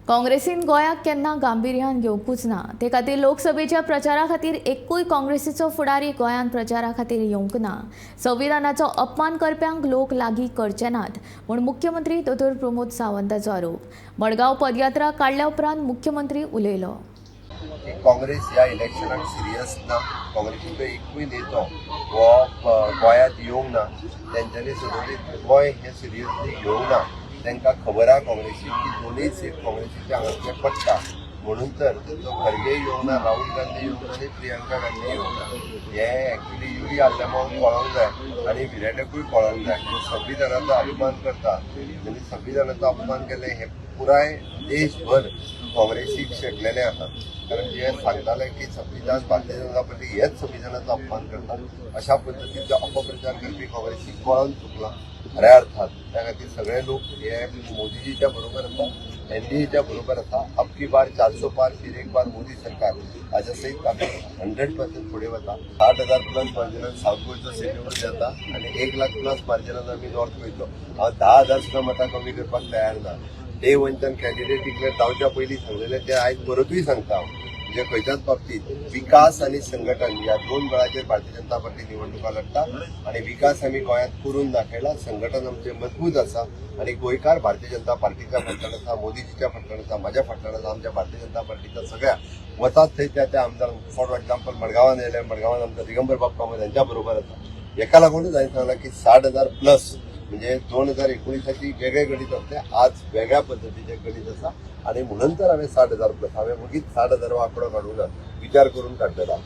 काँग्रेसीन गोंयाक केन्ना गांभिर्यान घेवंकूच ना. ते खातीर लोकसभेच्या प्रचारा खातीर एकूय काँग्रेसीचो फुडारी गोंयांत प्रचारा खातीर येवंक ना. संविधानाचो अपमान करप्यांक लोक लागीं करचे नात म्हूण मुख्यमंत्री दोतोर प्रमोद सावंताचो आरोप. मडगांव पदयात्रा काडल्या उपरांत मुख्यमंत्री उलयलो. की काँग्रेस ह्या इलेक्शनाक सिरियस ना. काँग्रेसीचो एकूय नेतो हो गोंयांत येवंक ना. तेंच्यांनी सदोदीत गोंय हें सिरियसली घेवंक ना. तांकां खबर आहा काँग्रेसीक की दोनूय सीट काँग्रेसीच्या हांगासर पडटा, म्हणून तर तांचो खरगे येवंक ना, राहुल गांधी येवंक ना आनी प्रियंका गांधी येवंक ना. हें एक्चुली युरी आलेमांवाक कळोंक जाय आनी विराटाकूय कळोंक जाय. संविधानाचो अपमान करता आनी संविधानाचो अपमान केलें हें पुराय देशभर काँग्रेसीक शेकलेलें आसा. कारण जे सांगताले की संविधान, भारतीय जनता पार्टी हेच संविधानाचो अपमान करता, अशा पद्दतीचो अपप्रचार करपी काँग्रेसीक कळोन चुकला खऱ्या अर्थात. त्या खातीर सगळे लोक हे मोदीजीच्या बरोबर आसा, एनडीएच्या बरोबर आसा. अब की बार 400 पार, फिर एक बार मोदी सरकार हाच्या सयत आमी 100% फुडें वता. 60,000 प्लस मार्जिनान सावथ गोंयचो सीट निवडून येता आनी 1 लाख प्लस मार्जिनान आमी नॉर्थ गोंयचो. हांव 10,000 सुद्दां मतां कमी करपाक तयार ना. डे वनच्यान कॅन्डिडेट डिक्लेअर जावच्या पयलीं सांगलेलें तें आयज परतूय सांगता हांव. म्हणजे खंयच्याच बाबतीत विकास आनी संघटन ह्या दोन बळाचेर भारतीय जनता पार्टी निवडणुका लढटा आनी विकास आमी गोंयांत करून दाखयला. संघटन आमचें मजबूत आसा आनी गोंयकार भारतीय जनता पार्टीच्या फाटल्यान आसा, मोदीजीच्या फाटल्यान आसा, म्हाज्या फाटल्यान आसा, आमच्या भारतीय जनता पार्टीच्या सगळ्या वतात थंय त्या त्या आमदार, फॉर एक्झाम्पल मडगांवान येयले, मडगांवान आमचा दिगंबर बाब कामत यांच्या बरोबर आसा. हेका लागूनच हांवें सांगलां की 60,000 प्लस म्हणजे 2019ची वेगळे गणीत आसलें, आज वेगळ्या पद्दतीचें गणीत आसा आनी म्हणून तर हांवें 60,000 प्लस, हांवें वगीत 60,000 हो आंकडो काडूंक ना, विचार करून काडलेलो.